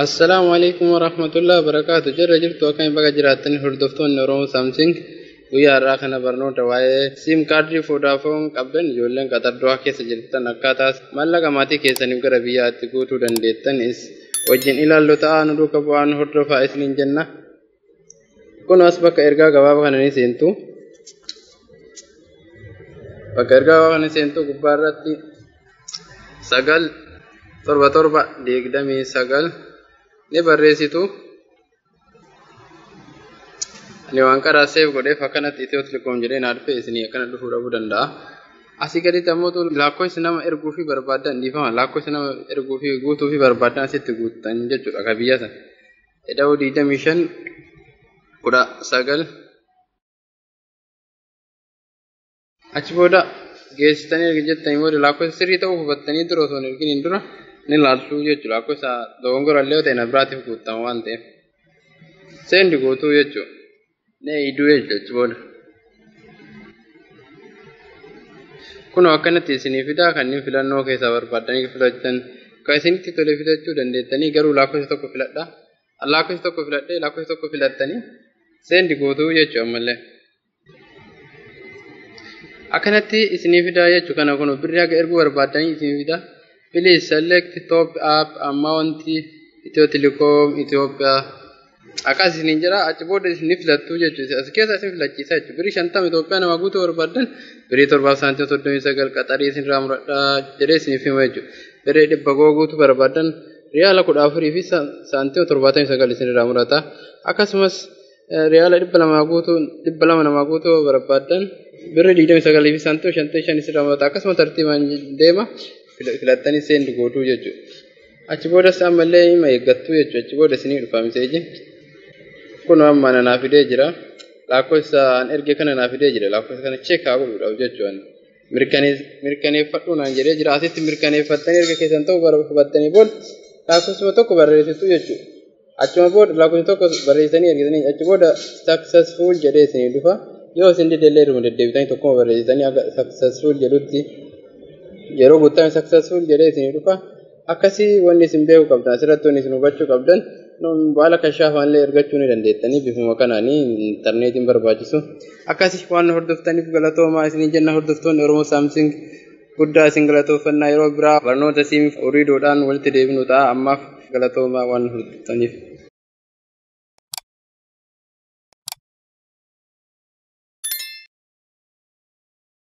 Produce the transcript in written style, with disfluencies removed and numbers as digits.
Assalaamu alaikum warahmatullahi wabarakatuh. Jirra jirtu, akkami baga jiraattanii hordoftoonni Oromoo Samsung? Guyyaa har'aa kana barnoota waa'ee SIM kaardii Vodafone qabdan, ijoolleen Qatar Dohaa keessa jirtan, akkaataa maallaqa maatii keessaniif gara biyyaatti guutuu dandeettan is wajjin ilaallu ta'a. Nu duuka bu'aan hordofaa isiniin jenna. Kun as bakka ergaa gabaabaa kana ni seentu. Bakka ergaa gabaabaa kana seentu gubbaa irratti 97729 ni barreessitu. Ani waan karaa save godheef akkanatti Ethio Telecom jedhee naa dhufe, isinii akkana dhufuu dhabuu danda'a. Asii gaditti ammoo lakkoofsa nama erguu fi barbaadan, dhiifama, lakkoofsa nama erguu fi guutuu fi barbaadan asitti guuttan jechuudha ka biyya sana. Eda'uu 25 19 achi booda geessitanii erga jettanii booda, lakkoofsa sirrii ta'uu hubattanii dura osoo hin erginiin dura ni laaltuu jechuudha. Lakkoofsa dogongorallee yoo ta'e na biraatiif guuttama waan ta'eef. Send guutuu jechuudha. Ni eeyduu jechuudha achi booda. Kunoo akkanatti isinii fidaa. Kanneen filannoo keessaa barbaaddanii filatan, kan isinitti tole filachuu dandeettanii, garuu lakkoofsa tokko filadha. Lakkoofsa tokko filadhee, lakkoofsa tokko filattanii send guutuu jechuudha ammallee. Akkanatti isinii fidaa jechuudha. Kana kun birrii haga erguu barbaaddanii isinii fidaa. Please select top up amount Ethio Telecom Itoophiyaa. Akkas isiniin jira. Achi booda isin filattuu jechuudha. As keessa isin filachiisa jechuudha. Birrii 50 Itoophiyaa nama guutuu barbaadan, birrii 7 saantima 39 Qaxarii isin irraa muradhaa jedhee isiniif hima jechuudha. Birrii 100 goo guutuu barbaadan, riyaala 14 fi saantima 79 isin irraa murata. Akkasumas riyaala 200 guutuu, 200 namaa guutuu barbaadan, birrii 29 fi saantima 55 isin irraa murata. Akkasuma tartiibaan deema, filattanii send gootuu jechuudha. Achi boodas ammallee hima eeggattuu jechuudha. Achi booda isinii dhufa message. Kun amma naa fidee jira. Lakkoofsa an erge kana naa fidee jira. Lakkoofsa kana check haa godhuudhaaf jechuudha. Mirkaneeffadhu naan jedhee jira. Asitti mirkaneeffattanii erga keessan ta'uu hubattanii booda lakkoofsuma tokko barreessitu jechuudha. Achuma booda lakkoofsa tokko barreessanii ergitanii, achi booda successful jedhee isinii dhufa. Yoo isin didellee irruma deddeebitanii tokkuma barreessitanii akka successful jedhutti yeroo guuttame successful jedhee isinii dhufa. Akkasii wanni isin beekuu qabdan, asirratti wanni isin hubachuu qabdan, baala kashaafaallee ergachuu ni dandeettanii bifuma kanaanii, intarneetiin barbaachisu. Akkasii waan hordoftaniif galatoomaa isinii jenna. Hordoftoonni Oromoo Samsung, guddaa isin galatoofannaa. Yeroo biraa barnoota siimiif Ooredoodhaan walitti deebinu ta'a. Ammaaf galatoomaa waan hordoftaniif.